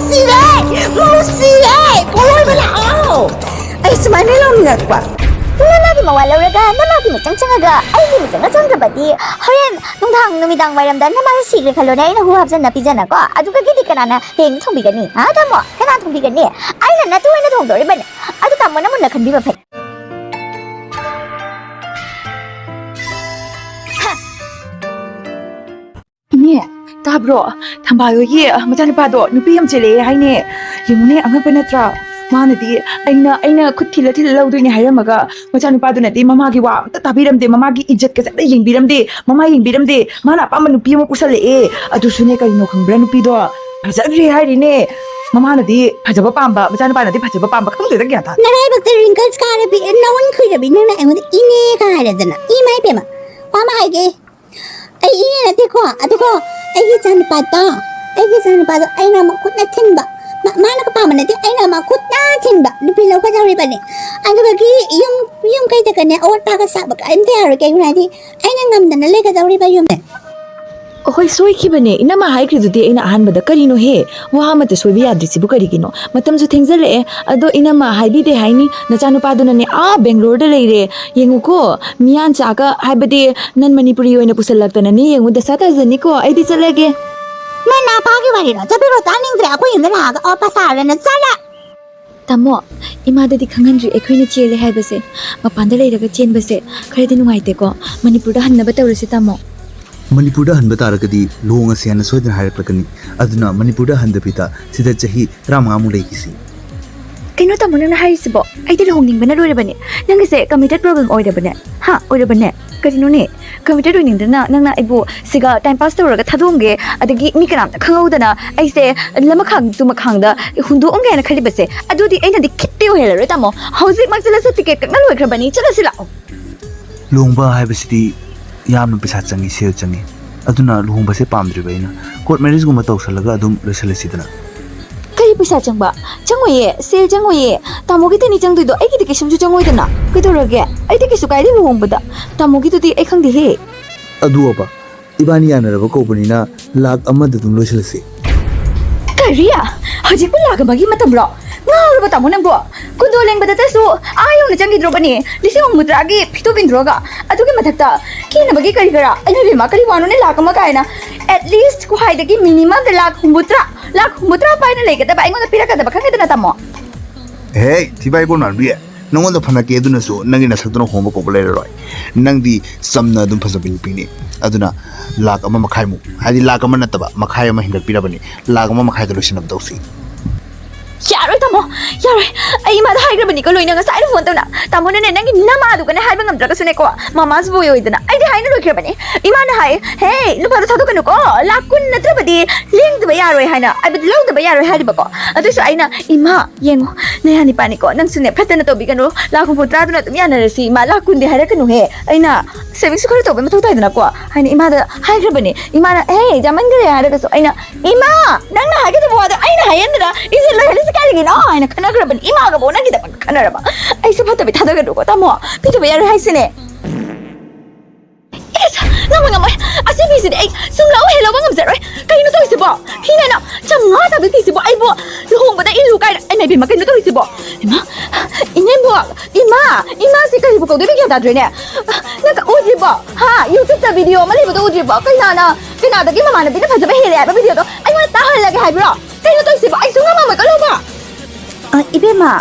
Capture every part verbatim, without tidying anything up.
ꯁꯤꯔꯦ! ꯃꯧ ꯁꯤꯔꯦ! ꯄꯣꯂꯣꯏꯕ ꯂꯥꯛꯑꯣ! ꯑꯩ ꯁꯨꯃꯥꯏꯅ ꯂꯥꯎꯅꯤꯡꯉꯛꯄ꯫ ꯅꯃꯥꯒꯤ ꯃꯋꯥ ꯂꯧꯔꯒ ꯅꯃꯥꯒꯤ ꯃꯤꯆꯪ ꯆꯪꯉꯒ ꯑꯩꯒꯤ ꯃꯤꯆꯪꯒ ꯆꯪꯗ꯭ꯔꯕꯗꯤ ꯍꯣꯔꯦꯟ ꯅꯨꯡꯗꯥꯡ ꯅꯨꯃꯤꯗꯥꯡ ꯋꯥꯏꯔꯝꯗ ꯅꯃꯥꯁꯦ ꯁꯤꯈ꯭ꯔꯦ ꯈꯜꯂꯣꯅꯦ, ꯑꯩꯅ ꯍꯨ ꯍꯥꯞꯆꯟꯅ ꯄꯤꯖꯅꯀꯣ꯫ ꯑꯗꯨꯒꯤꯗꯤ ꯀꯅꯥꯅ ꯍꯌꯦꯡ ꯊꯣꯡꯕꯤꯒꯅꯤ? ꯍꯥ, ꯇꯥꯃꯣ? ꯀꯅꯥ ꯊꯣꯡꯕꯤꯒꯅꯤ? ꯑꯩꯅ ꯅꯠꯇ꯭ꯔꯣ ꯑꯩꯅ ꯊꯣꯡꯗꯣꯔꯤꯕꯅꯤ꯫ ꯑꯗꯨ ꯇꯥꯃꯣꯅ ꯃꯨꯟꯅ ꯈꯟꯕꯤꯕ ꯐꯩ꯫ ꯏꯅꯦ, ꯇꯥꯕ꯭ꯔꯣ? ꯊꯝꯕꯥꯜ ꯍꯣꯏꯒꯤ ꯃꯆꯥꯅꯨꯄꯥꯗꯣ ꯅꯨꯄꯤ ꯑꯃ ꯆꯦꯜꯂꯛꯑꯦ ꯍꯥꯏꯅꯦ꯫ ꯌꯦꯡꯉꯨꯅꯦ, ꯑꯉꯛꯄ ꯅꯠꯇ꯭ꯔꯥ? ꯃꯥꯅꯗꯤ ꯑꯩꯅ, ꯑꯩꯅ ꯈꯨꯠ ꯊꯤꯜꯂ ꯊꯤꯜꯂ ꯂꯧꯗꯣꯏꯅꯦ ꯍꯥꯏꯔꯝꯃꯒ, ꯃꯆꯥꯅꯨꯄꯥꯗꯨꯅꯗꯤ ꯃꯃꯥꯒꯤ ꯋꯥ ꯑꯝꯇ ꯇꯥꯕꯤꯔꯝꯗꯦ, ꯃꯃꯥꯒꯤ ꯏꯖꯠꯀꯁꯦ ꯑꯝꯇ ꯌꯦꯡꯕꯤꯔꯝꯗꯦ, ꯃꯃꯥ ꯌꯦꯡꯕꯤꯔꯝꯗꯦ꯫ ꯃꯥꯅ ꯑꯄꯥꯝꯕ ꯅꯨꯄꯤ ꯑꯃ ꯄꯨꯁꯜꯂꯛꯑꯦ꯫ ꯑꯗꯨꯁꯨꯅꯦ, ꯀꯔꯤꯅꯣ ꯈꯪꯕ꯭ꯔꯥ, ꯅꯨꯄꯤꯗꯣ ꯐꯖꯈ꯭ꯔꯦ ꯍꯥꯏꯔꯤꯅꯦ꯫ ꯃꯃꯥꯅꯗꯤ ꯐꯖꯕ ꯄꯥꯝꯕ, ꯃꯆꯥꯅꯨꯄꯥꯅꯗꯤ ꯐꯖꯕ ꯄꯥꯝꯕ, ꯈꯪꯗꯦꯗ, ꯒ꯭ꯌꯥꯟ ꯇꯥꯗꯦ꯫ ꯅꯔꯥꯏꯕꯛꯇ wrinkles ꯀꯥꯔꯕꯤ, ꯅꯥꯎꯟ ꯈꯨꯏꯔꯕꯤ, ꯅꯪꯅ ꯑꯩꯉꯣꯟꯗ ꯏꯅꯦꯒ ꯍꯥꯏꯔꯗꯅ꯫ ꯏꯃꯥ ꯏꯕꯦꯝꯃ, ꯋꯥ ꯑꯃ ꯍꯥꯏꯒꯦ꯫ ꯑꯩ ꯏꯅꯦ ꯅꯠꯇꯦꯀꯣ, ꯑꯗꯨꯒ ꯑꯩꯒꯤ ꯏꯆꯥꯅꯨꯄꯥꯗꯣ, ꯑꯩꯒꯤ ꯏꯆꯥꯅꯨꯄꯥꯗꯣ ꯑꯩꯅ ꯃꯈꯨꯠꯅ ꯊꯤꯟꯕ, ꯃꯥ-, ꯃꯥꯅꯒ ꯄꯥꯝꯕ ꯅꯠꯇꯦ, ꯑꯩꯅ ꯃꯈꯨꯠꯅ ꯊꯤꯟꯕ ꯅꯨꯄꯤ ꯂꯧꯒꯗꯧꯔꯤꯕꯅꯤ꯫ ꯑꯗꯨꯗꯒꯤ ꯌꯨꯝ, ꯌꯨꯝ ꯀꯩꯗꯒꯅꯦ ꯑꯋꯥꯠ ꯑꯄꯥꯒ ꯁꯥꯕ ꯀꯔꯤꯝꯇ ꯌꯥꯔꯣꯏ, ꯀꯩꯒꯤꯅꯣ ꯍꯥꯏꯗꯤ ꯑꯩꯅ ꯉꯝꯗꯅ ꯂꯩꯒꯗꯧꯔꯤꯕ ꯌꯨꯝꯅꯦ꯫ ꯑꯩꯈꯣꯏ ꯁꯣꯏꯈꯤꯕꯅꯦ, ꯏꯅꯝꯃ ꯍꯥꯏꯈ꯭ꯔꯤꯗꯨꯗꯤ ꯑꯩꯅ ꯑꯍꯥꯟꯕꯗ꯫ ꯀꯔꯤꯅꯣꯍꯦ? ꯋꯥ ꯑꯃꯠꯇ ꯁꯣꯏꯕ ꯌꯥꯗ꯭ꯔꯤꯁꯤꯕꯨ ꯀꯔꯤꯒꯤꯅꯣ? ꯃꯇꯝꯁꯨ ꯊꯦꯡꯖꯜꯂꯛꯑꯦ꯫ ꯑꯗꯣ ꯏꯅꯝꯃ ꯍꯥꯏꯕꯤꯗꯦ ꯍꯥꯏꯅꯤ, ꯅꯆꯥꯅꯨꯄꯥꯗꯨꯅꯅꯦ ꯑꯥ ꯕꯦꯡꯒ꯭ꯂꯣꯔꯗ ꯂꯩꯔꯦ꯫ ꯌꯦꯡꯉꯨꯀꯣ, ꯃꯤꯌꯥꯟ ꯆꯥꯒ ꯍꯥꯏꯕꯗꯤ ꯅꯟ ꯃꯅꯤꯄꯨꯔꯤ ꯑꯣꯏꯅ ꯄꯨꯁꯜꯂꯛꯇꯅꯅꯦ, ꯌꯦꯡꯉꯨ, ꯗꯁꯥ ꯇꯥꯖꯅꯤꯀꯣ꯫ ꯑꯩꯗꯤ ꯆꯠꯂꯒꯦ꯫ ꯃꯥ ꯅꯥꯄꯥꯒꯤ ꯋꯥꯔꯤꯔꯣ? ꯆꯠꯄꯤꯔꯣ, ꯇꯥꯅꯤꯡꯗ꯭ꯔꯦ꯫ ꯑꯩꯈꯣꯏ ꯌꯨꯝꯗ ꯂꯥꯛꯑꯒ ꯑꯣꯄꯥ ꯁꯥꯔꯅ ꯆꯠꯂꯦ꯫ ꯇꯥꯃꯣ, ꯏꯃꯥꯗꯗꯤ ꯈꯪꯍꯟꯗ꯭ꯔꯤ ꯑꯩꯈꯣꯏꯅ ꯆꯦꯜꯂꯦ ꯍꯥꯏꯕꯁꯦ꯫ ꯃꯄꯥꯟꯗ ꯂꯩꯔꯒ ꯆꯦꯟꯕꯁꯦ ꯈꯔꯗꯤ ꯅꯨꯡꯉꯥꯏꯇꯦꯀꯣ꯫ ꯃꯅꯤꯄꯨꯔꯗ ꯍꯟꯅꯕ ꯇꯧꯔꯁꯤ, ꯇꯥꯃꯣ꯫ ꯃꯅꯤꯄꯨꯔꯗ ꯍꯟꯕ ꯇꯥꯔꯒꯗꯤ ꯂꯨꯍꯣꯡꯉꯁꯤ ꯍꯥꯏꯅ ꯁꯣꯏꯗꯅ ꯍꯥꯏꯔꯛꯂꯛꯀꯅꯤ꯫ ꯑꯗꯨꯅ ꯃꯅꯤꯄꯨꯔꯗ ꯍꯟꯗꯕꯤꯗ ꯁꯤꯗ ꯆꯍꯤ ꯇꯔꯥꯃꯉꯥꯃꯨꯛ ꯂꯩꯈꯤꯁꯤ꯫ ꯀꯩꯅꯣ ꯇꯥꯃꯣ ꯅꯪꯅ ꯍꯥꯏꯔꯤꯁꯤꯕꯣ? ꯑꯩꯗꯤ ꯂꯨꯍꯣꯡꯅꯤꯡꯕꯅ ꯂꯣꯏꯔꯕꯅꯦ꯫ ꯅꯪꯒꯤꯁꯦ committed problem ꯑꯣꯏꯔꯕꯅꯦ꯫ ꯍꯥ, ꯑꯣꯏꯔꯕꯅꯦ? ꯀꯔꯤꯅꯣꯅꯦ? Committed ꯑꯣꯏꯅꯤꯡꯗꯅ ꯅꯪꯅ ꯑꯩꯕꯨ ꯁꯤꯒ time pass ꯇꯧꯔꯒ ꯊꯥꯗꯣꯛꯑꯝꯒꯦ, ꯑꯗꯒꯤ ꯃꯤ ꯀꯅꯥꯝꯇ ꯈꯪꯍꯧꯗꯅ ꯑꯩꯁꯦ ꯂꯃꯈꯥꯡ ꯇꯨꯃꯈꯥꯡꯗ ꯍꯨꯟꯗꯣꯛꯑꯝꯒꯦ ꯍꯥꯏꯅ ꯈꯜꯂꯤꯕꯁꯦ? ꯑꯗꯨꯗꯤ ꯑꯩꯅꯗꯤ ꯈꯤꯠꯇꯤ ꯑꯣꯏꯍꯜꯂꯔꯣꯏ, ꯇꯥꯃꯣ꯫ ꯍꯧꯖꯤꯛꯃꯛ ꯆꯠꯂꯁꯨ ticket ꯀꯛꯅ ꯂꯣꯏꯈ꯭ꯔꯕꯅꯤ꯫ ꯆꯠꯂꯁꯤ ꯂꯥꯛꯑꯣ꯫ ꯂꯨꯍꯣꯡꯕ ꯍꯥꯏꯕꯁꯤꯗꯤ ꯌꯥꯝꯅ ꯄꯩꯁꯥ ꯆꯪꯉꯤ, ꯁꯦꯜ ꯆꯪꯉꯤ꯫ ꯑꯗꯨꯅ ꯂꯨꯍꯣꯡꯕꯁꯦ ꯄꯥꯝꯗ꯭ꯔꯤꯕ ꯑꯩꯅ꯫ Court marriageꯒꯨꯝꯕ ꯇꯧꯁꯜꯂꯒ ꯑꯗꯨꯝ ꯂꯣꯏꯁꯜꯂꯁꯤꯗꯅ꯫ ꯀꯔꯤ ꯄꯩꯁꯥ ꯆꯪꯕ? ꯆꯪꯉꯣꯏꯌꯦ, ꯁꯦꯜ ꯆꯪꯉꯣꯏꯌꯦ꯫ ꯇꯥꯃꯣꯒꯤꯗꯅꯤ ꯆꯪꯗꯣꯏꯗꯣ, ꯑꯩꯒꯤꯗꯤ ꯀꯩꯁꯨꯝꯁꯨ ꯆꯪꯉꯣꯏꯗꯅ꯫ ꯀꯩꯗꯧꯔꯒꯦ? ꯑꯩꯗꯤ ꯀꯩꯁꯨ ꯀꯥꯏꯗꯦ ꯂꯨꯍꯣꯡꯕꯗ꯫ ꯇꯥꯃꯣꯒꯤꯗꯨꯗꯤ ꯑꯩ ꯈꯪꯗꯦꯍꯦ꯫ ꯑꯗꯨ ꯑꯕ, ꯏꯕꯥꯅꯤ ꯌꯥꯅꯔꯕ ꯀꯧꯕꯅꯤꯅ ꯂꯥꯛ ꯑꯃꯗ ꯑꯗꯨꯝ ꯂꯣꯏꯁꯤꯜꯂꯁꯤ꯫ ꯔꯤꯌꯥ, ꯍꯧꯖꯤꯛꯄꯨ ꯂꯥꯛ ꯑꯃꯒꯤ ꯃꯇꯝꯔꯣ? ꯉꯥꯎꯔꯕ ꯇꯥꯃꯣ ꯅꯪꯕꯣ? ꯀꯨꯟꯗꯣ ꯂꯦꯡꯕꯗꯇꯁꯨ ꯑꯥ ꯌꯧꯅ ꯆꯪꯈꯤꯗ꯭ꯔꯣꯕꯅꯦ, ꯂꯤꯁꯤꯡ ꯍꯨꯝꯐꯨꯇꯔꯥꯒꯤ ꯐꯤꯇꯣꯞ ꯏꯟꯗ꯭ꯔꯣꯒ꯫ ꯑꯗꯨꯒꯤ ꯃꯊꯛꯇ ꯀꯦꯅꯕꯒꯤ ꯀꯔꯤ ꯀꯔꯥ? ꯑꯩꯅ ꯕꯦꯝꯃ, ꯀꯔꯤ ꯋꯥꯅꯣꯅꯦ ꯂꯥꯛ ꯑꯃ ꯀꯥꯏꯅ? At least ꯈ꯭ꯋꯥꯏꯗꯒꯤ minimum ꯗ ꯂꯥꯛ ꯍꯨꯝꯐꯨꯇꯔꯥ, ꯂꯥꯛ ꯍꯨꯝꯐꯨꯇꯔꯥ ꯄꯥꯏꯅ ꯂꯩꯒꯗꯕ ꯑꯩꯉꯣꯟꯗ ꯄꯤꯔꯛꯀꯗꯕ ꯈꯪꯉꯦꯗꯅ ꯇꯥꯃꯣ꯫ ꯍꯦ, ꯊꯤꯕꯥꯏ ꯀꯣꯟ ꯃꯥꯟꯕꯤ, ꯅꯉꯣꯟꯗ ꯐꯅ ꯀꯦꯗꯨꯅꯁꯨ ꯅꯪꯒꯤ ꯅꯁꯛꯇꯨꯅ ꯍꯣꯡꯕ ꯀꯧꯕ ꯂꯩꯔꯔꯣꯏ꯫ ꯅꯪꯗꯤ ꯆꯝꯅ ꯑꯗꯨꯝ ꯐꯖꯕꯤ ꯅꯨꯄꯤꯅꯤ꯫ ꯑꯗꯨꯅ ꯂꯥꯛ ꯑꯃ ꯃꯈꯥꯏꯃꯨꯛ, ꯍꯥꯏꯗꯤ ꯂꯥꯛ ꯑꯃ ꯅꯠꯇꯕ, ꯃꯈꯥꯏ ꯑꯃ ꯍꯦꯟꯒꯠꯄꯤꯔꯕꯅꯤ꯫ ꯂꯥꯛ ꯑꯃ ꯃꯈꯥꯏꯗ ꯂꯣꯏꯁꯤꯟꯅꯕ ꯇꯧꯁꯤ꯫ ꯌꯥꯔꯣꯏ ꯇꯥꯃꯣ, ꯌꯥꯔꯣꯏ꯫ ꯑꯩ ꯏꯃꯥꯗ ꯍꯥꯏꯈ꯭ꯔꯕꯅꯤꯀꯣ ꯂꯣꯏꯅ ꯉꯁꯥꯏꯅ ꯐꯣꯟ ꯇꯧꯅ꯫ ꯇꯥꯃꯣꯅꯅꯦ, ꯅꯪꯒꯤ ꯅꯃꯥꯗꯨꯒꯅꯦ ꯍꯥꯏꯕ ꯉꯝꯗ꯭ꯔꯒꯁꯨꯅꯦꯀꯣ, ꯃꯃꯥꯁꯨ ꯕꯣꯏ ꯑꯣꯏꯗꯅ ꯑꯩꯗꯤ ꯍꯥꯏꯅ ꯂꯣꯏꯈ꯭ꯔꯕꯅꯦ꯫ ꯏꯃꯥꯅ ꯍꯥꯏ, "ꯍꯦ, ꯅꯨꯄꯥꯗꯣ ꯊꯥꯗꯣꯛꯀꯅꯨꯀꯣ, ꯂꯥꯛ ꯀꯨꯟ ꯅꯠꯇ꯭ꯔꯕꯗꯤ ꯂꯦꯡꯗꯕ ꯌꯥꯔꯣꯏ" ꯍꯥꯏꯅ, ꯍꯥꯏꯕꯗꯤ ꯂꯧꯗꯕ ꯌꯥꯔꯣꯏ ꯍꯥꯏꯔꯤꯕꯀꯣ꯫ ꯑꯗꯨꯏꯁꯨ ꯑꯩꯅ, "ꯏꯃꯥ, ꯌꯦꯡꯉꯣ, ꯅꯌꯥ ꯅꯤꯄꯥꯅꯤꯀꯣ, ꯅꯪꯁꯨꯅꯦ ꯐꯠꯇꯅ ꯇꯧꯕꯤꯒꯅꯨ, ꯂꯥꯛ ꯍꯨꯝꯐꯨ ꯇꯔꯥꯗꯨꯅ ꯑꯗꯨꯝ ꯌꯥꯅꯔꯁꯤ ꯏꯃꯥ, ꯂꯥꯛ ꯀꯨꯟꯗꯤ ꯍꯥꯏꯔꯛꯀꯅꯨꯍꯦ", ꯑꯩꯅ ꯁꯦꯚꯤꯡꯁꯨ ꯈꯔ ꯇꯧꯕꯩ ꯃꯊꯧ ꯇꯥꯏꯗꯅꯀꯣ ꯍꯥꯏꯅ ꯏꯃꯥꯗ ꯍꯥꯏꯈ꯭ꯔꯕꯅꯦ꯫ ꯏꯃꯥꯅ, "ꯑꯦ, ꯌꯥꯝꯃꯟꯈ꯭ꯔꯦ" ꯍꯥꯏꯔꯒꯁꯨ ꯑꯩꯅ, "ꯏꯃꯥ, ꯅꯪꯅ ꯍꯥꯏꯒꯗꯕ ꯋꯥꯗꯣ ꯑꯩꯅ ꯍꯥꯏꯍꯟꯗꯅ ꯏꯆꯦ ꯂꯣꯏꯍꯜꯂꯤꯁꯦ ꯀꯔꯤꯒꯤꯅꯣ?" ꯍꯥꯏꯅ ꯈꯟꯅꯈ꯭ꯔꯕꯅꯤ, ꯏꯃꯥꯒꯕꯨ ꯅꯪꯒꯤꯗꯃꯛꯇ ꯈꯟꯅꯔꯕ꯫ ꯑꯩꯁꯨ ꯐꯠꯇꯕꯤ ꯊꯥꯗꯒꯅꯨꯀꯣ ꯇꯥꯃꯣ, ꯄꯤꯗꯕ ꯌꯥꯔꯣꯏ ꯍꯥꯏꯁꯤꯅꯦ꯫ ꯑꯦꯁ, ꯉꯝꯃꯣꯏ, ꯉꯝꯃꯣꯏ꯫ ꯑꯁꯤ ꯐꯤꯁꯤꯗꯤ ꯑꯩ ꯁꯨꯝ ꯂꯧ ꯍꯦꯛ ꯂꯧꯕ ꯉꯝꯖꯔꯣꯏ꯫ ꯀꯩꯅꯣ ꯇꯧꯔꯤꯁꯤꯕꯣ? ꯐꯤꯅꯦꯅ ꯆꯥꯝꯃꯉꯥ ꯇꯥꯕꯤ ꯐꯤꯁꯤꯕꯣ ꯑꯩꯕꯨ ꯂꯨꯍꯣꯡꯕꯗ ꯏꯜꯂꯨ ꯀꯥꯏꯅ꯫ ꯏꯃꯥ ꯏꯕꯦꯝꯃ, ꯀꯩꯅꯣ ꯇꯧꯔꯤꯁꯤꯕꯣ? ꯏꯃꯥ, ꯏꯅꯦꯝꯕꯣꯛ, ꯏꯃꯥ, ꯏꯃꯥꯁꯤ ꯀꯔꯤꯕꯨ ꯀꯧꯗꯣꯏꯅꯣ ꯒ꯭ꯌꯥꯟ ꯇꯥꯗ꯭ꯔꯦꯅꯦ꯫ ꯅꯪ ꯎꯗ꯭ꯔꯤꯕꯣ? ꯍꯥ? YouTube ꯇ video ꯑꯃ ꯂꯩꯕꯗꯣ ꯎꯗ꯭ꯔꯤꯕꯣ? ꯀꯩꯅꯥꯅ, ꯀꯩꯅꯥꯗꯒꯤ ꯃꯃꯥꯟꯅꯕꯤꯅ ꯐꯖꯕ ꯍꯦꯜꯂꯦ ꯍꯥꯏꯕ video ꯗꯣ ꯑꯩꯉꯣꯟꯗ ꯇꯥꯍꯜꯂꯒꯦ ꯍꯥꯏꯕ꯭ꯔꯣ? ꯀꯩꯅꯣ ꯇꯧꯔꯤꯁꯤꯕꯣ? ꯑꯩ ꯁꯨꯡꯉꯝ ꯉꯝꯃꯣꯏꯀꯣ ꯂꯧꯕ꯫ ꯑ, ꯏꯕꯦꯝꯃ,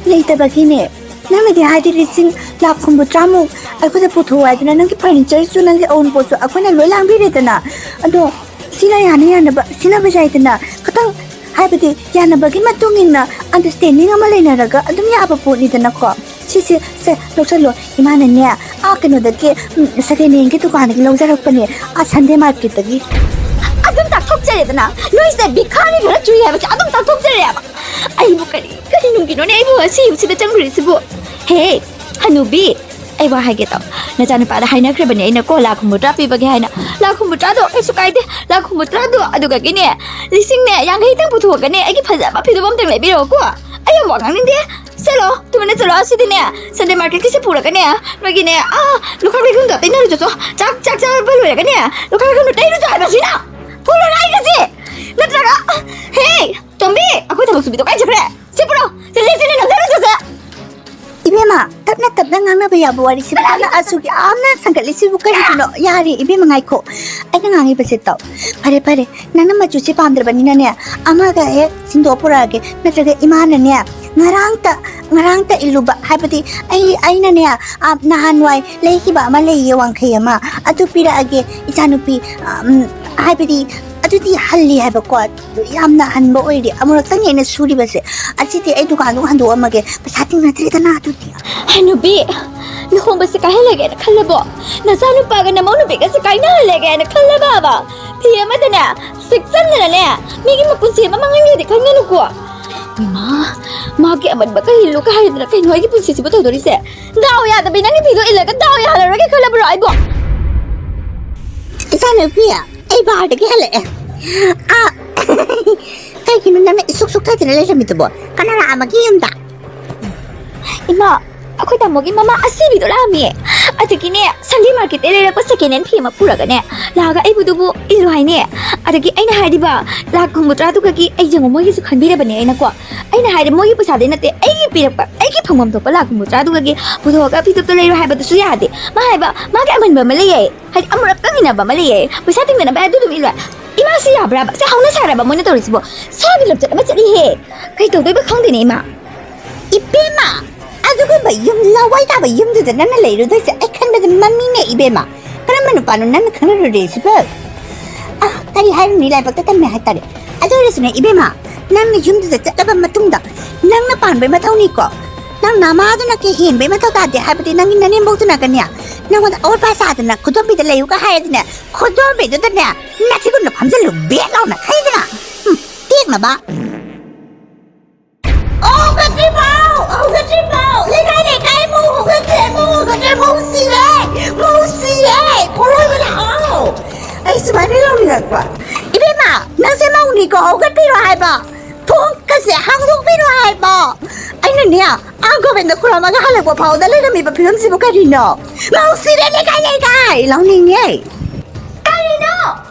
ꯂꯩꯇꯕꯒꯤꯅꯦ꯫ ꯅꯪꯅꯗꯤ ꯍꯥꯏꯗꯤ ꯂꯤꯁꯤꯡ ꯂꯥꯛ ꯍꯨꯝꯐꯨꯇꯔꯥꯃꯨꯛ ꯑꯩꯈꯣꯏꯗ ꯄꯨꯊꯣꯛꯑꯣ ꯍꯥꯏꯗꯅ, ꯅꯪꯒꯤ furniture ꯁꯨ, ꯅꯪꯒꯤ ꯑꯎꯟꯄꯣꯠꯁꯨ ꯑꯩꯈꯣꯏꯅ ꯂꯣꯏ ꯂꯥꯡꯕꯤꯔꯦꯗꯅ꯫ ꯑꯗꯣ ꯁꯤꯅ ꯌꯥꯅ ꯌꯥꯅꯕ ꯁꯤꯟꯅꯕ ꯌꯥꯏꯗꯅ꯫ ꯈꯇꯪ ꯍꯥꯏꯕꯗꯤ ꯌꯥꯅꯕꯒꯤ ꯃꯇꯨꯡ ꯏꯟꯅ understanding ꯑꯃ ꯂꯩꯅꯔꯒ ꯑꯗꯨꯝ ꯌꯥꯕ ꯄꯣꯠꯅꯤꯗꯅꯀꯣ꯫ ꯁꯤꯁꯦ, ꯁꯦ, ꯂꯧꯁꯜꯂꯣ꯫ ꯏꯃꯥꯅꯅꯦ, ꯑꯥ ꯀꯩꯅꯣꯗꯒꯤ, ꯎꯝ, second hand ꯒꯤ ꯗꯨꯀꯥꯟꯗꯒꯤ ꯂꯧꯖꯔꯛꯄꯅꯦ, ꯑꯥ Sunday market ꯇꯒꯤ꯫ ꯑꯗꯨꯝ ꯇꯥꯛꯊꯣꯛꯆꯔꯦꯗꯅ, ꯅꯣꯏꯁꯦ ꯚꯤꯈꯥꯔꯤ ꯈꯔ ꯆꯨꯏ ꯍꯥꯏꯕꯁꯦ ꯑꯗꯨꯝ ꯇꯥꯛꯊꯣꯛꯆꯔꯦꯕ꯫ ꯑꯩꯕꯨ ꯀꯔꯤ, ꯀꯔꯤ ꯅꯨꯡꯒꯤꯅꯣꯅꯦ ꯑꯩꯕꯨ ꯑꯁꯤ ꯌꯨꯝꯁꯤꯗ ꯆꯪꯈ꯭ꯔꯤꯁꯤꯕꯨ? ꯍꯦ, ꯍꯅꯨꯕꯤ, ꯑꯩ ꯋꯥ ꯍꯥꯏꯒꯦ ꯇꯧ꯫ ꯅꯆꯥꯅꯨꯄꯥꯗ ꯍꯥꯏꯅꯈ꯭ꯔꯕꯅꯦ ꯑꯩꯅ ꯀꯣ, ꯂꯥꯛ ꯍꯨꯝꯐꯨꯇꯔꯥ ꯄꯤꯕꯒꯦ ꯍꯥꯏꯅ꯫ ꯂꯥꯛ ꯍꯨꯝꯐꯨꯇꯔꯥꯗꯣ ꯀꯩꯁꯨ ꯀꯥꯏꯗꯦ, ꯂꯥꯛ ꯍꯨꯝꯐꯨꯇꯔꯥꯗꯣ꯫ ꯑꯗꯨꯒꯒꯤꯅꯦ, ꯂꯤꯁꯤꯡꯅꯦ ꯌꯥꯡꯈꯩꯇꯪ ꯄꯨꯊꯣꯛꯑꯒꯅꯦ ꯑꯩꯒꯤ ꯐꯖꯕ ꯐꯤꯗꯨꯝ ꯑꯝꯇꯪ ꯂꯩꯕꯤꯔꯛꯑꯣꯀꯣ꯫ ꯑꯩ ꯌꯥꯝ ꯋꯥ ꯉꯥꯡꯅꯤꯡꯗꯦ꯫ ꯆꯠꯂꯣ, ꯇꯨꯃꯤꯟꯅ ꯆꯠꯂꯣ꯫ ꯑꯁꯤꯗꯤꯅꯦ, Sunday market ꯀꯤꯁꯦ ꯄꯨꯔꯒꯅꯦ, ꯅꯣꯏꯒꯤꯅꯦ, ꯑꯥ, ꯂꯨꯈꯥꯛ ꯂꯩꯈꯣꯝꯗꯣ ꯇꯩꯅꯔꯨ ꯆꯠꯆꯣ꯫ ꯆꯥꯛ, ꯆꯥꯛ ꯆꯥꯕ ꯂꯣꯏꯔꯒꯅꯦ, ꯂꯨꯈꯥꯛ ꯂꯩꯈꯣꯝꯗꯣ ꯇꯩꯔꯨ ꯆꯣ ꯍꯥꯏꯕꯁꯤꯅ꯫ ꯄꯨꯔꯒ ꯑꯩꯒꯁꯦ꯫ ꯅꯠꯇ꯭ꯔꯒ, ꯍꯦ, ꯇꯣꯝꯕꯤ, ꯑꯩꯈꯣꯏ ꯊꯕꯛ ꯁꯨꯕꯤꯗꯣ ꯀꯥꯏ ꯆꯠꯈ꯭ꯔꯦ? ꯁꯤ ꯄꯨꯔꯛꯑꯣ, ꯁꯦ, ꯁꯦ, ꯁꯦ, ꯅꯝꯊꯔꯣ, ꯁꯦ, ꯁꯦ꯫ ꯏꯕꯦꯝꯃ, ꯇꯞꯅ ꯇꯞꯅ ꯉꯥꯡꯅꯕ ꯌꯥꯕ ꯋꯥꯔꯤꯁꯤꯕꯨ ꯅꯪꯅ ꯑꯁꯨꯛ ꯌꯥꯝꯅ ꯁꯟꯒꯠꯂꯤꯁꯤꯕꯨ ꯀꯔꯤꯒꯤꯅꯣ? ꯌꯥꯔꯦ, ꯏꯕꯦꯝꯃ, ꯉꯥꯏꯈꯣ꯫ ꯑꯩꯅ ꯉꯥꯡꯉꯤꯕꯁꯦ ꯇꯧ꯫ ꯐꯔꯦ, ꯐꯔꯦ, ꯅꯪꯅ ꯃꯆꯨꯁꯦ ꯄꯥꯝꯗ꯭ꯔꯕꯅꯤꯅꯅꯦ, ꯑꯃꯒ ꯍꯦꯛ ꯁꯤꯟꯗꯣꯛꯑ ꯄꯨꯔꯛꯑꯒꯦ꯫ ꯅꯠꯇ꯭ꯔꯒ ꯏꯃꯥꯅꯅꯦ, ꯉꯔꯥꯡꯇ, ꯉꯔꯥꯡꯇ ꯏꯜꯂꯨꯕ, ꯍꯥꯏꯕꯗꯤ ꯑꯩ, ꯑꯩꯅꯅꯦ, ꯑ, ꯅꯍꯥꯟꯋꯥꯏ ꯂꯩꯈꯤꯕ ꯑꯃ ꯂꯩꯌꯦ, ꯋꯥꯡꯈꯩ ꯑꯃ, ꯑꯗꯨ ꯄꯤꯔꯛꯑꯒꯦ, ꯏꯆꯥꯅꯨꯄꯤ, ꯑ, ꯎꯝ, ꯍꯥꯏꯕꯗꯤ ꯑꯗꯨꯗꯤ ꯍꯜꯂꯤ ꯍꯥꯏꯕꯀꯣ, ꯌꯥꯝꯅ ꯍꯟꯕ ꯑꯣꯏꯔꯦ꯫ ꯑꯃꯨꯔꯛꯇꯪ ꯑꯩꯅ ꯁꯨꯔꯤꯕꯁꯦ, ꯑꯁꯤꯗꯤ ꯑꯩ ꯗꯨꯀꯥꯟꯗ ꯍꯟꯗꯣꯛꯑꯝꯃꯒꯦ, ꯄꯩꯁꯥ ꯇꯤꯡꯅꯗ꯭ꯔꯦꯗꯅ ꯑꯗꯨꯗꯤ꯫ ꯍꯅꯨꯕꯤ, ꯂꯨꯍꯣꯡꯕꯁꯦ ꯀꯥꯏꯍꯜꯂꯒꯦꯅ ꯈꯜꯂꯕꯣ? ꯅꯆꯥꯅꯨꯄꯥꯒ ꯅꯃꯧ ꯅꯨꯄꯤꯒꯁꯦ ꯀꯥꯏꯅꯍꯜꯂꯒꯦꯅ ꯈꯜꯂꯕꯕ? ꯐꯤ ꯑꯃꯗꯅꯦ, ꯁꯤꯛꯆꯟꯗꯅꯅꯦ, ꯃꯤꯒꯤ ꯃꯄꯨꯟꯁꯤ ꯑꯃ ꯃꯥꯡꯍꯟꯒꯦꯗꯤ ꯈꯟꯒꯅꯨꯀꯣ꯫ ꯏꯃꯥ, ꯃꯥꯒꯤ ꯑꯃꯟꯕ ꯀꯩ ꯏꯜꯂꯨ ꯀꯥꯏꯗꯅ ꯀꯩꯅꯣ ꯑꯩꯒꯤ ꯄꯨꯟꯁꯤꯁꯤꯕꯨ ꯇꯧꯗꯣꯔꯤꯁꯦ? ꯗꯥꯎ ꯌꯥꯗꯕꯤ ꯅꯪꯒꯤ ꯐꯤꯗꯣ ꯏꯜꯂꯒ ꯗꯥꯎ ꯌꯥꯍꯜꯂꯔꯣꯏꯒꯦ ꯈꯜꯂꯕ꯭ꯔꯣ ꯑꯩꯕꯣ? ꯏꯆꯥꯅꯨꯄꯤ, ꯑꯩ ꯕꯥꯔꯗꯒꯤ ꯍꯜꯂꯛꯑꯦ꯫ ꯑꯥ, ꯀꯩꯒꯤꯅꯣ ꯅꯪꯅ ꯏꯁꯨꯛ ꯁꯨꯛꯊꯗꯅ ꯂꯩꯔꯝꯃꯤꯗꯨꯕꯣ? ꯀꯅꯥ ꯂꯥꯛꯑꯝꯃꯒꯦ ꯌꯨꯝꯗ? ꯏꯃꯥ, ꯑꯩꯈꯣꯏ ꯇꯥꯃꯣꯒꯤ ꯃꯃꯥ ꯑꯁꯤꯕꯤꯗꯣ ꯂꯥꯛꯑꯝꯃꯦ꯫ ꯑꯗꯒꯤꯅꯦ, ꯁꯟꯗꯦ ꯃꯥꯔꯀꯦꯠꯇꯩ ꯂꯩꯔꯛꯄ ꯁꯦꯀꯦꯟ ꯍꯦꯟ ꯐꯤ ꯑꯃ ꯄꯨꯔꯒꯅꯦ, ꯂꯥꯛꯑꯒ ꯑꯩꯕꯨꯗꯨꯕꯨ ꯏꯜꯂꯨ ꯍꯥꯏꯅꯦ꯫ ꯑꯗꯒꯤ ꯑꯩꯅ ꯍꯥꯏꯔꯤꯕ ꯂꯥꯛ ꯍꯨꯝꯐꯨꯇꯔꯥꯗꯨꯒꯒꯤ ꯑꯩ ꯌꯦꯡꯉꯣ ꯃꯣꯏꯒꯤꯁꯨ ꯈꯟꯕꯤꯔꯕꯅꯦ ꯑꯩꯅꯀꯣ꯫ ꯑꯩꯅ ꯍꯥꯏꯔꯦ, "ꯃꯣꯏꯒꯤ ꯄꯩꯁꯥꯗꯩ ꯅꯠꯇꯦ, ꯑꯩꯒꯤ ꯄꯤꯔꯛꯄ, ꯑꯩꯒꯤ ꯐꯪꯐꯝ ꯊꯣꯛꯄ ꯂꯥꯛ ꯍꯨꯝꯐꯨꯇꯔꯥꯗꯨꯒꯒꯤ ꯄꯨꯊꯣꯛꯑꯒ ꯐꯤꯊꯨꯞꯇꯣ ꯂꯩꯔꯣ" ꯍꯥꯏꯕꯗꯨꯁꯨ ꯌꯥꯗꯦ꯫ ꯃꯥ ꯍꯥꯏꯕ, ꯃꯥꯒꯤ ꯑꯃꯟꯕ ꯑꯃ ꯂꯩꯌꯦ, ꯍꯥꯏꯗꯤ ꯑꯃꯨꯔꯛꯇꯪ ꯏꯟꯅꯕ ꯑꯃ ꯂꯩꯌꯦ, ꯄꯩꯁꯥ ꯇꯤꯡꯗꯅꯕ ꯑꯗꯨ ꯑꯗꯨꯝ ꯏꯜꯂꯣ꯫ ꯏꯃꯥꯁꯤ ꯌꯥꯕ꯭ꯔꯥꯕ? ꯁꯤ ꯍꯧꯅ ꯁꯥꯔꯕ ꯃꯣꯏꯅ ꯇꯧꯔꯤꯁꯤꯕꯣ? ꯁꯥꯒꯤ ꯂꯝꯆꯠ ꯑꯃ ꯆꯠꯂꯤꯍꯦ꯫ ꯀꯩ ꯇꯧꯗꯣꯏꯕ ꯈꯪꯗꯦꯅꯦ ꯏꯃꯥ꯫ ꯏꯕꯦꯝꯃ, ꯑꯗꯨꯒꯨꯝꯕ ꯌꯨꯝ ꯂꯋꯥꯏ ꯇꯥꯕ ꯌꯨꯝꯗꯨꯗ ꯅꯪꯅ ꯂꯩꯔꯨꯗꯣꯏꯁꯦ ꯑꯩ ꯈꯟꯕꯗ ꯃꯃꯤꯅꯦ ꯏꯕꯦꯝꯃ꯫ ꯀꯔꯝꯕ ꯅꯨꯄꯥꯅꯣ ꯅꯪꯅ ꯈꯪꯅꯔꯨꯔꯤꯁꯤꯕꯣ? ꯑ, ꯀꯔꯤ ꯍꯥꯏꯔꯨꯅꯤ, ꯂꯥꯏꯕꯛꯇ ꯇꯝꯃꯦ ꯍꯥꯏꯇꯥꯔꯦ꯫ ꯑꯗꯨ ꯑꯣꯏꯔꯁꯨꯅꯦ ꯏꯕꯦꯝꯃ, ꯅꯪꯅ ꯌꯨꯝꯗꯨꯗ ꯆꯠꯂꯕ ꯃꯇꯨꯡꯗ ꯅꯪꯅ ꯄꯥꯟꯕꯩ ꯃꯊꯧꯅꯤꯀꯣ꯫ ꯅꯪ ꯅꯃꯥꯗꯨꯅ ꯀꯩ ꯍꯦꯟꯕꯩ ꯃꯊꯧ ꯇꯥꯗꯦ ꯍꯥꯏꯕꯗꯤ ꯅꯪꯒꯤ ꯅꯅꯦꯝꯕꯣꯛꯇꯨꯅꯒꯅꯦ ꯅꯪꯉꯣꯟꯗ ꯑꯋꯣꯠꯄ ꯁꯥꯗꯅ ꯈꯨꯗꯣꯝꯕꯤꯗ ꯂꯩꯌꯨꯒ ꯍꯥꯏꯔꯗꯤꯅꯦ, ꯈꯨꯗꯣꯝꯕꯤꯗꯨꯗꯅꯦ ꯅꯊꯤꯕꯨꯡꯗꯣ ꯐꯝꯖꯜꯂꯨ ꯕꯦꯠ ꯂꯥꯎꯅ, ꯈꯪꯉꯤꯗꯅ? ꯎꯝ, ꯇꯦꯛꯅꯕ꯫ ꯍꯧꯒꯠꯇ꯭ꯔꯤꯐꯥꯎ! ꯍꯧꯒꯠꯇ꯭ꯔꯤꯐꯥꯎ! ꯂꯩꯀꯥꯏ ꯂꯩꯀꯥꯏ ꯃꯧ ꯍꯧꯒꯠꯇ꯭ꯔꯦ! ꯃꯧ ꯍꯧꯒꯠꯇ꯭ꯔꯦ! ꯃꯧ ꯁꯤꯔꯦ! ꯃꯧ ꯁꯤꯔꯦ! ꯄꯣꯔꯣꯏꯕ ꯂꯥꯛꯑꯣ! ꯑꯩ ꯁꯨꯃꯥꯏꯅ ꯂꯥꯎꯅꯤꯡꯉꯛꯄ꯫ ꯏꯕꯦꯝꯃ, ꯅꯪꯁꯦ ꯃꯧꯅꯤꯀꯣ, ꯍꯧꯒꯠꯄꯤꯔꯣ ꯍꯥꯏꯕ! ꯊꯣꯡꯒꯁꯦ ꯍꯥꯡꯗꯣꯛꯄꯤꯔꯣ ꯍꯥꯏꯕ! ꯑꯩꯅꯅꯦ, ꯑꯥ ꯒꯣꯕꯤꯟꯗ ꯈꯨꯔꯨꯝꯃꯒ ꯍꯜꯂꯛꯄ ꯐꯥꯎꯗ ꯂꯩꯔꯝꯃꯤꯕ ꯐꯤꯕꯝꯁꯤꯕꯨ ꯀꯔꯤꯅꯣ? ꯃꯧ ꯁꯤꯔꯦ ꯂꯩꯀꯥꯏ ꯂꯩꯀꯥꯏ! ꯂꯥꯎꯅꯤꯡꯉꯦ! ꯀꯔꯤꯅꯣ?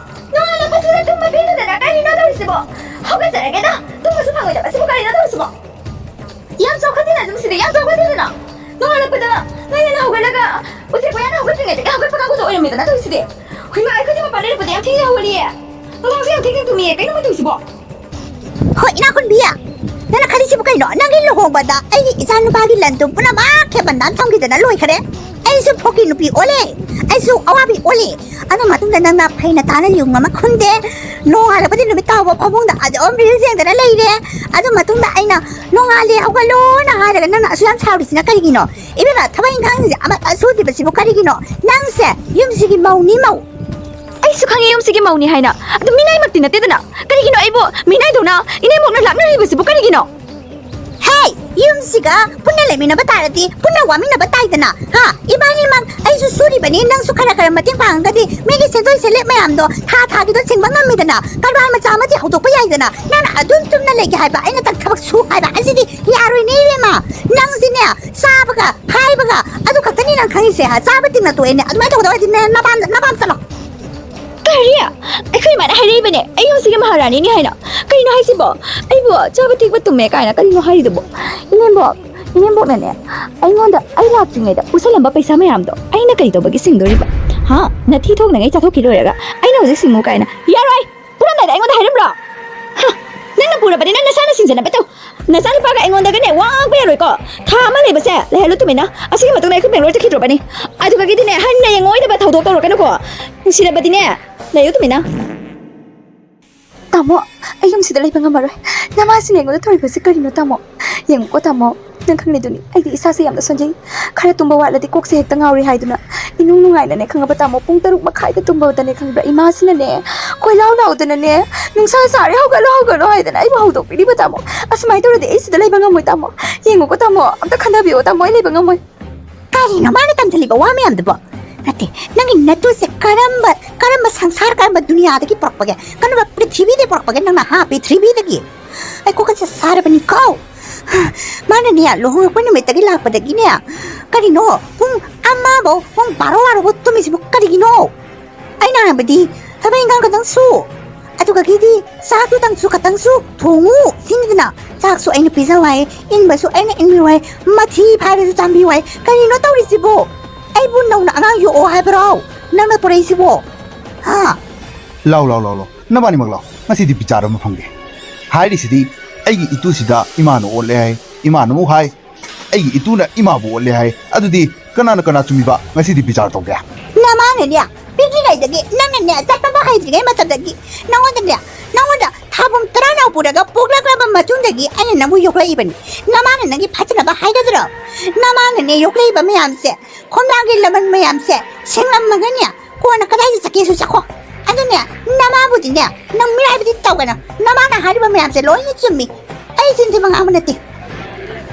ꯅꯣꯡꯉꯥꯜꯂꯛꯄꯁꯤꯗ ꯇꯨꯝꯕ ꯄꯦꯟꯗꯗꯅ ꯀꯔꯤꯅꯣ ꯇꯧꯔꯤꯁꯦ? ꯀꯩꯅꯣ, ꯇꯨꯝꯕꯁꯨ ꯐꯪꯉꯣꯏꯗꯕ꯫ ꯑꯁꯤꯕꯨ ꯀꯔꯤꯅꯣ ꯇꯧꯔꯤꯁꯤꯕꯣ? ꯌꯥꯝ ꯆꯥꯎꯈꯠꯇꯦꯅ ꯑꯗꯨꯝ ꯁꯤꯗꯤ, ꯌꯥꯝ ꯆꯥꯎꯈꯠꯇꯦꯗꯅ꯫ ꯅꯣꯡꯉꯥꯜꯂꯛꯄꯗ ꯅꯣꯏꯅ ꯍꯧꯒꯠꯂꯒ ꯎꯆꯦꯛ ꯋꯥꯌꯥꯅ ꯍꯧꯒꯠꯇ꯭ꯔꯤꯉꯩꯗꯒꯤ ꯍꯧꯒꯠꯄ ꯀꯥꯡꯕꯨꯗꯣ ꯑꯣꯏꯔꯝꯃꯦꯗꯅ ꯇꯧꯔꯤꯁꯤꯗꯤ꯫ ꯍꯩꯃꯥ, ꯑꯩꯈꯣꯏꯗꯤ ꯃꯄꯥꯟ ꯂꯩꯔꯛꯄꯗ ꯌꯥꯝ ꯊꯦꯡꯅ ꯍꯧꯒꯠꯂꯤꯌꯦ꯫ ꯅꯨꯡꯗꯥꯡꯁꯨ ꯌꯥꯝ ꯊꯦꯡ ꯊꯦꯡ ꯇꯨꯝꯃꯤꯌꯦ꯫ ꯀꯩꯅꯣ ꯃꯣꯏ ꯇꯧꯔꯤꯁꯤꯕꯣ? ꯍꯣꯏ, ꯏꯅꯥꯛꯈꯨꯟꯕꯤ, ꯅꯪꯅ ꯈꯜꯂꯤꯁꯤꯕꯨ ꯀꯩꯅꯣ? ꯅꯪꯒꯤ ꯂꯨꯍꯣꯡꯕꯗ ꯑꯩꯒꯤ ꯏꯆꯥ ꯅꯨꯄꯥꯒꯤ ꯂꯟ ꯊꯨꯝ ꯄꯨꯝꯅꯃꯛ ꯈꯦꯕꯟꯗ ꯊꯝꯈꯤꯗꯅ ꯂꯣꯏꯈꯔꯦ꯫ ꯑꯩꯁꯨ ꯐꯣꯀꯤ ꯅꯨꯄꯤ ꯑꯣꯜꯂꯦ, ꯑꯩꯁꯨ ꯑꯋꯥꯕꯤ ꯑꯣꯜꯂꯦ꯫ ꯑꯗꯨ ꯃꯇꯨꯡꯗ ꯅꯪꯅ ꯐꯩꯅ ꯇꯥꯅ ꯌꯨꯝ ꯑꯃ ꯈꯨꯟꯗꯦ, ꯅꯣꯡꯉꯥꯜꯂꯛꯄꯗꯤ ꯅꯨꯃꯤꯠ ꯇꯥꯕ ꯐꯃꯨꯡꯗ ꯑꯗꯨꯝ ꯔꯤꯜꯁ ꯌꯦꯡꯗꯅ ꯂꯩꯔꯦ꯫ ꯑꯗꯨ ꯃꯇꯨꯡꯗ ꯑꯩꯅ "ꯅꯣꯡꯉꯥꯜꯂꯦ, ꯍꯧꯒꯠꯂꯣꯅ" ꯍꯥꯏꯔꯒ ꯅꯪꯅ ꯑꯁꯨꯛ ꯌꯥꯝ ꯁꯥꯎꯔꯤꯁꯤꯅ ꯀꯔꯤꯒꯤꯅꯣ? ꯏꯕꯦꯝꯃ, ꯊꯕꯛ ꯏꯪꯈꯥꯡꯁꯤꯡꯁꯦ ꯑꯃꯠꯇ ꯁꯨꯗ꯭ꯔꯤꯕꯁꯤꯕꯨ ꯀꯔꯤꯒꯤꯅꯣ? ꯅꯪꯁꯦ ꯌꯨꯝꯁꯤꯒꯤ ꯃꯧꯅꯤ, ꯃꯧ꯫ ꯑꯩꯁꯨ ꯈꯪꯉꯤ ꯌꯨꯝꯁꯤꯒꯤ ꯃꯧꯅꯤ ꯍꯥꯏꯅ꯫ ꯑꯗꯨ ꯃꯤꯅꯥꯏꯃꯛꯇꯤ ꯅꯠꯇꯦꯗꯅ꯫ ꯀꯔꯤꯒꯤꯅꯣ ꯑꯩꯕꯨ ꯃꯤꯅꯥꯏꯗꯧꯅ ꯏꯅꯦꯝꯕꯣꯛꯅ ꯂꯥꯛꯅꯔꯤꯕꯁꯤꯕꯨ ꯀꯔꯤꯒꯤꯅꯣ? ꯍꯦ, ꯌꯨꯝꯁꯤꯒ ꯄꯨꯟꯅ ꯂꯩꯃꯤꯟꯅꯕ ꯇꯥꯔꯗꯤ ꯄꯨꯟꯅ ꯋꯥꯃꯤꯟꯅꯕ ꯇꯥꯏꯗꯅ꯫ ꯍꯥ? ꯏꯕꯥꯅꯤꯃꯛ, ꯑꯩꯁꯨ ꯁꯨꯔꯤꯕꯅꯤ, ꯅꯪꯁꯨ ꯈꯔ ꯈꯔ ꯃꯇꯦꯡ ꯄꯥꯡꯉꯒꯗꯤ ꯃꯤꯒꯤ ꯁꯦꯟꯗꯣꯏ ꯁꯦꯟꯂꯦꯞ ꯃꯌꯥꯝꯗꯣ ꯊꯥ ꯊꯥꯒꯤꯗꯣ ꯁꯤꯡꯕ ꯉꯝꯃꯤꯗꯅ꯫ ꯀꯔꯕꯥꯔ ꯃꯆꯥ ꯑꯃꯗꯤ ꯍꯧꯗꯣꯛꯄ ꯌꯥꯏꯗꯅ꯫ ꯅꯪꯅ ꯑꯗꯨꯝ ꯇꯨꯝꯅ ꯂꯩꯒꯦ ꯍꯥꯏꯕ, ꯑꯩꯅ ꯇꯪ ꯊꯕꯛ ꯁꯨ ꯍꯥꯏꯕ ꯑꯁꯤꯗꯤ ꯌꯥꯔꯣꯏꯅꯦ ꯏꯕꯦꯝꯃ꯫ ꯅꯪꯁꯤꯅꯦ, ꯆꯥꯕꯒ ꯍꯥꯏꯕꯒ ꯑꯗꯨ ꯈꯛꯇꯅꯤ ꯅꯪ ꯈꯪꯉꯤꯁꯦ, ꯍꯥ? ꯆꯥꯕ ꯇꯤꯡꯅ ꯇꯣꯛꯑꯦꯅꯦ꯫ ꯑꯗꯨꯃꯥꯏꯅ ꯇꯧꯒꯗꯕ ꯑꯣꯏꯔꯗꯤꯅꯦ, ꯅꯄꯥꯝꯗ, ꯅꯄꯥꯝ ꯆꯠꯂꯣ꯫ ꯀꯔꯤ? ꯑꯩꯈꯣꯏ ꯏꯃꯥꯅ ꯍꯥꯏꯔꯛꯏꯕꯅꯦ, ꯑꯩ ꯌꯨꯝꯁꯤꯒꯤ ꯃꯍꯥꯔꯥꯅꯤꯅꯤ ꯍꯥꯏꯅ꯫ ꯀꯩꯅꯣ ꯍꯥꯏꯁꯤꯕꯣ? ꯑꯩꯕꯨ ꯆꯥꯕ ꯊꯛꯄ ꯇꯨꯝꯃꯦ ꯀꯥꯏꯅ ꯀꯔꯤꯅꯣ ꯍꯥꯏꯔꯤꯗꯨꯕꯣ? ꯏꯅꯦꯝꯕꯣꯛ, ꯏꯅꯦꯝꯕꯣꯛꯅꯅꯦ, ꯑꯩꯉꯣꯟꯗ ꯑꯩ ꯂꯥꯛꯇ꯭ꯔꯤꯉꯩꯗ ꯄꯨꯁꯜꯂꯝꯕ ꯄꯩꯁꯥ ꯃꯌꯥꯝꯗꯣ ꯑꯩꯅ ꯀꯩ ꯇꯧꯕꯒꯤ ꯁꯤꯡꯗꯣꯔꯤꯕ? ꯍꯥ? ꯅꯊꯤ ꯊꯣꯛꯅꯉꯩ ꯆꯥꯊꯣꯛꯈꯤ ꯂꯣꯏꯔꯒ ꯑꯩꯅ ꯍꯧꯖꯤꯛ ꯁꯤꯡꯉꯨ ꯀꯥꯏꯅ? ꯌꯥꯔꯣꯏ! ꯄꯨꯔꯝꯗꯥꯏꯗ ꯑꯩꯉꯣꯟꯗ ꯍꯥꯏꯔꯝꯕ꯭ꯔꯣ? ꯍ! ꯅꯪꯅ ꯄꯨꯔꯕꯅꯤ, ꯅꯪ ꯅꯁꯥꯅ ꯁꯤꯡꯖꯅꯕ ꯇꯧ꯫ ꯅꯆꯥꯅꯨꯄꯥꯒ ꯑꯩꯉꯣꯟꯗꯒꯅꯦ ꯋꯥ ꯉꯥꯡꯕ ꯌꯥꯔꯣꯏꯀꯣ꯫ ꯊꯥ ꯑꯃ ꯂꯩꯕꯁꯦ ꯂꯩꯍꯜꯂꯨ ꯇꯨꯃꯤꯟꯅ꯫ ꯑꯁꯤꯒꯤ ꯃꯇꯨꯡꯗ ꯑꯩꯈꯣꯏ ꯕꯦꯡꯒ꯭ꯂꯣꯔ ꯆꯠꯈꯤꯗ꯭ꯔꯣꯕꯅꯤ꯫ ꯑꯗꯨꯒꯒꯤꯗꯤꯅꯦ ꯍꯟꯅ ꯌꯦꯡꯉꯣꯏꯗꯕ ꯊꯧꯗꯣꯛ ꯇꯧꯔꯛꯀꯅꯨꯀꯣ꯫ ꯅꯨꯡꯁꯤꯔꯕꯗꯤꯅꯦ ꯂꯩꯌꯨ ꯇꯨꯃꯤꯟꯅ꯫ ꯇꯥꯃꯣ, ꯑꯩ ꯌꯨꯝꯁꯤꯗ ꯂꯩꯕ ꯉꯝꯃꯔꯣꯏ꯫ ꯅꯃꯥꯁꯤꯅ ꯑꯩꯉꯣꯟꯗ ꯇꯧꯔꯤꯕꯁꯤ ꯀꯔꯤꯅꯣ ꯇꯥꯃꯣ? ꯌꯦꯡꯉꯨꯀꯣ ꯇꯥꯃꯣ, ꯅꯪ ꯈꯪꯂꯤꯗꯨꯅꯤ ꯑꯩꯗꯤ ꯏꯁꯥꯁꯦ ꯌꯥꯝꯅ ꯁꯣꯟꯖꯩ꯫ ꯈꯔ ꯇꯨꯝꯕ ꯋꯥꯠꯂꯗꯤ ꯀꯣꯛꯁꯦ ꯍꯦꯛꯇ ꯉꯥꯎꯔꯤ ꯍꯥꯏꯗꯨꯅ꯫ ꯏꯅꯨꯡ ꯅꯨꯡꯉꯥꯏꯅꯅꯦ ꯈꯪꯉꯕ ꯇꯥꯃꯣ, ꯄꯨꯡ ꯇꯔꯨꯛ ꯃꯈꯥꯏꯗ ꯇꯨꯝꯕꯗꯅꯦ ꯈꯪꯕ꯭ꯔꯥ, ꯏꯃꯥꯁꯤꯅꯅꯦ ꯀꯣꯏꯂꯥꯎ ꯂꯥꯎꯗꯅꯅꯦ, "ꯅꯨꯡꯁꯥ ꯁꯥꯔꯦ, ꯍꯧꯒꯠꯂꯣ, ꯍꯧꯒꯠꯂꯣ" ꯍꯥꯏꯗꯅ ꯑꯩꯕꯨ ꯍꯧꯗꯣꯛꯄꯤꯔꯤꯕ ꯇꯥꯃꯣ꯫ ꯑꯁꯨꯃꯥꯏꯅ ꯇꯧꯔꯗꯤ ꯑꯩ ꯁꯤꯗ ꯂꯩꯕ ꯉꯝꯃꯣꯏ ꯇꯥꯃꯣ꯫ ꯌꯦꯡꯉꯨꯀꯣ ꯇꯥꯃꯣ, ꯑꯝꯇ ꯈꯟꯊꯕꯤꯌꯣ ꯇꯥꯃꯣ, ꯑꯩ ꯂꯩꯕ ꯉꯝꯃꯣꯏ꯫ ꯀꯔꯤꯅꯣ ꯃꯥꯅ ꯇꯝꯊꯂꯤꯕ ꯋꯥ ꯃꯌꯥꯝꯗꯨꯕꯣ? ꯅꯠꯇꯦ, ꯅꯪꯒꯤ ꯅꯠꯇꯨꯁꯦ ꯀꯔꯝꯕ, ꯀꯔꯝꯕ ꯁꯪꯁꯥꯔ, ꯀꯔꯝꯕ ꯗꯨꯅꯤꯌꯥꯗꯒꯤ ꯄꯨꯔꯛꯄꯒꯦ? ꯀꯔꯝꯕ ꯄ꯭ꯔꯤꯊꯤꯕꯤꯗꯒꯤ ꯄꯨꯔꯛꯄꯒꯦ ꯅꯪꯅ, ꯍꯥ? ꯄ꯭ꯔꯤꯊꯤꯕꯤꯗꯒꯤ? ꯑꯩ ꯀꯣꯛꯀꯁꯦ ꯁꯥꯔꯕꯅꯤꯀꯣ꯫ ꯃꯥꯅꯅꯦ, ꯂꯨꯍꯣꯡꯉꯛꯄ ꯅꯨꯃꯤꯠꯇꯒꯤ ꯂꯥꯛꯄꯗꯒꯤꯅꯦ, ꯀꯔꯤꯅꯣ, ꯄꯨꯡ ꯑꯃꯐꯧ, ꯄꯨꯡ ꯕꯥꯔꯣ, ꯕꯥꯔꯣꯐꯧ ꯇꯨꯝꯃꯤꯁꯤꯕꯨ ꯀꯔꯤꯒꯤꯅꯣ? ꯑꯩꯅ ꯍꯥꯏꯕꯗꯤ, ꯊꯕꯛ ꯏꯪꯈꯥꯡ ꯈꯛꯇꯪ ꯁꯨ꯫ ꯑꯗꯨꯒꯒꯤꯗꯤ ꯆꯥꯛꯇꯨꯇꯪꯁꯨ ꯈꯇꯪꯁꯨ ꯊꯣꯡꯉꯨ ꯁꯤꯅꯤꯗꯅ꯫ ꯆꯥꯛꯁꯨ ꯑꯩꯅ ꯄꯤꯖꯧ ꯍꯥꯏ, ꯏꯟꯕꯁꯨ ꯑꯩꯅ ꯏꯟꯕꯤꯌꯨ ꯍꯥꯏ, ꯃꯊꯤ ꯐꯥꯏꯔꯁꯨ ꯆꯥꯝꯕꯤꯌꯨ ꯍꯥꯏ꯫ ꯀꯔꯤꯅꯣ ꯇꯧꯔꯤꯁꯤꯕꯣ? ꯑꯩꯕꯨ ꯅꯧꯅ ꯑꯉꯥꯡ ꯌꯣꯛꯑꯣ ꯍꯥꯏꯕ꯭ꯔꯣ ꯅꯪꯅ ꯄꯨꯔꯛꯏꯁꯤꯕꯣ? ꯍꯥ? ꯂꯥꯎ, ꯂꯥꯎ, ꯂꯥꯎ, ꯂꯥꯎ꯫ ꯅꯕꯥꯅꯤꯃꯛ ꯂꯥꯎ꯫ ꯉꯁꯤꯗꯤ ꯕꯤꯆꯥꯔ ꯑꯃ ꯐꯪꯒꯦ꯫ ꯍꯥꯏꯔꯤꯁꯤꯗꯤ ꯑꯩꯒꯤ ꯏꯇꯨꯁꯤꯗ ꯏꯃꯥꯅ ꯑꯣꯠꯂꯦ ꯍꯥꯏ, ꯏꯃꯥꯅ ꯑꯃꯨꯛ ꯍꯥꯏ, ꯑꯩꯒꯤ ꯏꯇꯨꯅ ꯏꯃꯥꯕꯨ ꯑꯣꯠꯂꯦ ꯍꯥꯏ꯫ ꯑꯗꯨꯗꯤ ꯀꯅꯥꯅ ꯀꯅꯥ ꯆꯨꯝꯃꯤꯕ? ꯉꯁꯤꯗꯤ ꯕꯤꯆꯥꯔ ꯇꯧꯒꯦ꯫ ꯅꯃꯥꯅꯅꯦ, ꯄꯤꯛꯂꯤꯉꯩꯗꯒꯤ ꯅꯪꯅꯅꯦ, ꯆꯠꯄꯕꯨ ꯍꯩꯗ꯭ꯔꯤꯉꯩ ꯃꯇꯝꯗꯒꯤ ꯅꯉꯣꯟꯗꯅꯦ, ꯅꯉꯣꯟꯗ ꯊꯥꯕꯨꯝ ꯇꯔꯥꯅꯥꯎ ꯄꯨꯔꯒ ꯄꯣꯛꯂꯛꯂꯕ ꯃꯇꯨꯡꯗꯒꯤ ꯑꯩꯅ ꯅꯪꯕꯨ ꯌꯣꯛꯂꯛꯏꯕꯅꯤ꯫ ꯅꯃꯥꯅ ꯅꯪꯒꯤ ꯐꯠꯇꯅꯕ ꯍꯥꯏꯒꯗ꯭ꯔꯣ? ꯅꯃꯥꯅꯅꯦ ꯌꯣꯛꯂꯛꯏꯕ ꯃꯌꯥꯝꯁꯦ, ꯈꯣꯝꯂꯥꯡꯒꯤ ꯂꯃꯟ ꯃꯌꯥꯝꯁꯦ ꯁꯦꯡꯂꯝꯃꯒꯅꯦ, ꯀꯣꯟꯅ ꯀꯗꯥꯏꯗ ꯆꯠꯀꯦꯁꯨ ꯆꯠꯈꯣ꯫ ꯑꯗꯨꯅꯦ, ꯅꯃꯥꯕꯨꯗꯤꯅꯦ, ꯅꯪ ꯃꯤꯔꯥꯏꯕꯗꯤ ꯇꯧꯒꯅꯨ꯫ ꯅꯃꯥꯅ ꯍꯥꯏꯔꯤꯕ ꯃꯌꯥꯝꯁꯦ ꯂꯣꯏꯅ ꯆꯨꯝꯃꯤ꯫ ꯑꯩ ꯆꯤꯟ ꯊꯤꯕ ꯉꯥꯡꯕ ꯅꯠꯇꯦ꯫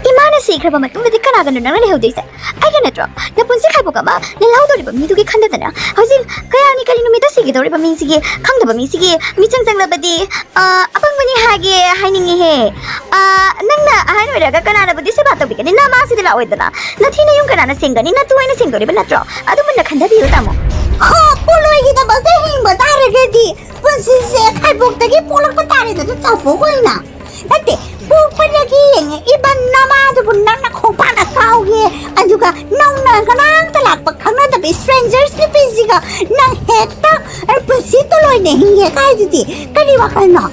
ꯏꯃꯥꯅ ꯁꯤꯈ꯭ꯔꯕ ꯃꯇꯨꯡꯗꯗꯤ ꯀꯅꯥꯒꯅꯣ ꯅꯪꯅ ꯂꯩꯍꯧꯗꯣꯏꯁꯦ? ꯑꯩꯒ ꯅꯠꯇ꯭ꯔꯣ? ꯅꯄꯨꯟꯁꯤ ꯈꯥꯏꯕꯣꯛ ꯑꯃ ꯂꯦꯜꯍꯧꯗꯧꯔꯤꯕ ꯃꯤꯗꯨꯒꯤ ꯈꯟꯗꯗꯅ ꯍꯧꯖꯤꯛ ꯀꯌꯥꯅꯤ ꯀꯔꯤ ꯅꯨꯃꯤꯠꯇ ꯁꯤꯒꯗꯧꯔꯤꯕ ꯃꯤꯁꯤꯒꯤ, ꯈꯪꯗꯕ ꯃꯤꯁꯤꯒꯤ ꯃꯤꯆꯪ ꯆꯪꯂꯕꯗꯤ, ꯑ, ꯑꯄꯪꯕꯅꯤ ꯍꯥꯏꯒꯦ ꯍꯥꯏꯅꯤꯡꯉꯤꯍꯦ꯫ ꯑ, ꯅꯪꯅ ꯑꯍꯟ ꯑꯣꯏꯔꯒ ꯀꯅꯥꯅꯕꯨꯗꯤ ꯁꯦꯕꯥ ꯇꯧꯕꯤꯒꯅꯤ? ꯅꯃꯥꯁꯤꯗꯤ ꯂꯥꯛꯑꯣꯏꯗꯅ꯫ ꯅꯊꯤ ꯅꯌꯨꯝ ꯀꯅꯥꯅ ꯁꯦꯡꯒꯅꯤ? ꯅꯇꯨ ꯑꯣꯏꯅ ꯁꯦꯡꯗꯣꯔꯤꯕ ꯅꯠꯇ꯭ꯔꯣ? ꯑꯗꯨ ꯃꯨꯟꯅ ꯈꯟꯊꯕꯤꯌꯨ, ꯇꯥꯃꯣ꯫ ꯍꯣ, ꯄꯣꯠꯂꯣꯏꯒꯤꯗꯃꯛꯇ ꯍꯤꯡꯕ ꯇꯥꯔꯒꯗꯤ ꯄꯨꯟꯁꯤꯁꯦ ꯈꯥꯏꯕꯣꯛꯇꯒꯤ ꯄꯣꯛꯂꯛꯄ ꯇꯥꯔꯦꯗꯅ, ꯆꯥꯎꯄꯣꯛ ꯑꯣꯏꯅ꯫ ꯅꯠꯇꯦ, ꯄꯣꯛꯄꯗꯒꯤ ꯌꯦꯡꯉꯛꯏꯕ ꯅꯃꯥꯗꯨꯕꯨ ꯅꯪꯅ ꯈꯣꯡꯄꯥꯛꯅ ꯀꯥꯎꯒꯦ, ꯑꯗꯨꯒ ꯅꯧꯅ ꯀꯅꯥꯝꯇ ꯂꯥꯛꯄ ꯈꯪꯅꯗꯕ strangers ꯅꯨꯄꯤꯁꯤꯒ ꯅꯪ ꯍꯦꯛꯇ ꯄꯨꯟꯁꯤ ꯇꯨꯂꯣꯏꯅ ꯍꯤꯡꯒꯦ ꯀꯥꯏꯗꯨꯗꯤ ꯀꯔꯤ ꯋꯥꯈꯜꯅꯣ?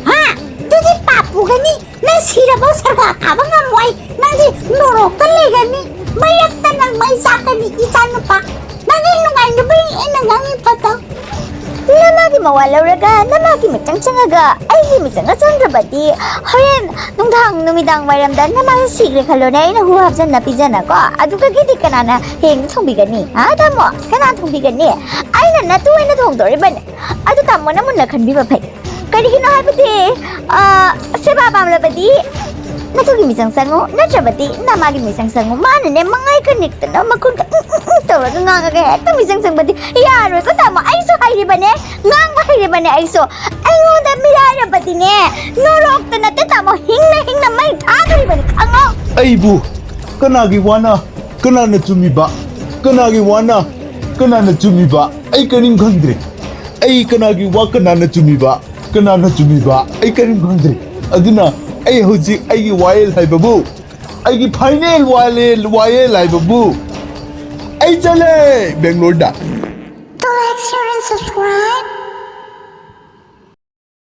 ꯍꯥ? ꯑꯗꯨꯗꯤ ꯄꯥꯞ ꯄꯨꯒꯅꯤ꯫ ꯅꯪ ꯁꯤꯔꯕꯧ ꯁꯔꯒ ꯀꯥꯕ ꯉꯝꯃꯣꯏ꯫ ꯅꯪꯗꯤ ꯅꯣꯔꯣꯛꯇ ꯂꯩꯒꯅꯤ꯫ ꯃꯩꯔꯛꯇ ꯅꯪ ꯃꯩ ꯆꯥꯛꯀꯅꯤ, ꯏꯆꯥꯅꯨꯄꯥ꯫ ꯅꯪꯒꯤ ꯅꯨꯡꯉꯥꯏꯅꯕ ꯑꯩꯅ ꯉꯥꯡꯉꯤ ꯐꯠꯇ꯫ ꯅꯃꯥꯒꯤ ꯃꯋꯥ ꯂꯧꯔꯒ ꯅꯃꯥꯒꯤ ꯃꯤꯆꯪ ꯆꯪꯉꯒ ꯑꯩꯒꯤ ꯃꯤꯆꯪꯅ ꯆꯪꯗ꯭ꯔꯕꯗꯤ ꯍꯣꯔꯦꯟ ꯅꯨꯡꯗꯥꯡ ꯅꯨꯃꯤꯗꯥꯡ ꯋꯥꯏꯔꯝꯗ ꯅꯃꯥ ꯁꯤꯈ꯭ꯔꯦ ꯈꯜꯂꯣꯅꯦ, ꯑꯩꯅ ꯍꯨ ꯍꯥꯞꯆꯟꯅ ꯄꯤꯖꯅꯀꯣ꯫ ꯑꯗꯨꯗꯒꯤꯗꯤ ꯀꯅꯥꯅ ꯍꯦꯟꯅ ꯊꯣꯡꯕꯤꯒꯅꯤ? ꯍꯥ, ꯇꯥꯃꯣ? ꯀꯅꯥ ꯊꯣꯡꯕꯤꯒꯅꯤ? ꯑꯩꯅ ꯅꯇꯨ ꯑꯣꯏꯅ ꯊꯣꯡꯗꯣꯔꯤꯕꯅꯦ꯫ ꯑꯗꯨ ꯇꯥꯃꯣꯅ ꯃꯨꯟꯅ ꯈꯟꯕꯤꯕ ꯐꯩ꯫ ꯀꯔꯤꯒꯤꯅꯣ ꯍꯥꯏꯕꯗꯤ, ꯑ, ꯁꯦꯕꯥ ꯄꯥꯝꯂꯕꯗꯤ ꯅꯇꯨꯒꯤ ꯃꯤꯆꯪ ꯆꯪꯉꯨ, ꯅꯠꯇ꯭ꯔꯕꯗꯤ ꯅꯃꯥꯒꯤ ꯃꯤꯆꯪ ꯆꯪꯉꯨ꯫ ꯃꯥꯅꯅꯦ ꯃꯉꯥꯏ ꯀꯅꯤꯛꯇꯅ ꯃꯈꯨꯟꯒ ꯎꯝ, ꯎꯝ, ꯎꯝ ꯇꯧꯔꯒ ꯉꯥꯡꯉꯒ ꯍꯦꯛꯇ ꯃꯤꯆꯪ ꯆꯪꯕꯗꯤ ꯌꯥꯔꯣꯏꯀꯣ ꯇꯥꯃꯣ꯫ ꯑꯩꯁꯨ ꯍꯩꯔꯤꯕꯅꯦ, ꯉꯥꯡꯕ ꯍꯩꯔꯤꯕꯅꯦ ꯑꯩꯁꯨ꯫ ꯑꯩꯉꯣꯟꯗ ꯃꯤꯔꯥꯏꯔꯕꯗꯤꯅꯦ, ꯅꯣꯔꯣꯛꯇ ꯅꯠꯇꯦ ꯇꯥꯃꯣ, ꯍꯤꯡꯅ ꯍꯤꯡꯅ ꯃꯩ ꯊꯥꯗꯣꯔꯤꯕꯅꯤ, ꯈꯪꯉꯣ꯫ ꯑꯩꯕꯨ ꯀꯅꯥꯒꯤ ꯋꯥꯅ ꯀꯅꯥꯅ ꯆꯨꯝꯃꯤꯕ? ꯀꯅꯥꯒꯤ ꯋꯥꯅ ꯀꯅꯥꯅ ꯆꯨꯝꯃꯤꯕ? ꯑꯩ ꯀꯔꯤꯝ ꯈꯪꯗ꯭ꯔꯦ꯫ ꯑꯩ ꯀꯅꯥꯒꯤ ꯋꯥ ꯀꯅꯥꯅ ꯆꯨꯝꯃꯤꯕ? ꯀꯅꯥꯅ ꯆꯨꯝꯃꯤꯕ? ꯑꯩ ꯀꯔꯤꯝ ꯈꯪꯗ꯭ꯔꯦ꯫ ꯑꯗꯨꯅ ꯑꯩ ꯍꯧꯖꯤꯛ ꯑꯩꯒꯤ ꯋꯥꯌꯦꯜ ꯍꯥꯏꯕꯕꯨ, ꯑꯩꯒꯤ ꯐꯥꯏꯅꯦꯜ ꯋꯥꯌꯦꯜ, ꯋꯥꯌꯦꯜ ꯍꯥꯏꯕꯕꯨ, ꯑꯩ ꯆꯠꯂꯦ ꯕꯦꯡꯒ꯭ꯂꯣꯔꯗ꯫ To like, share and subscribe.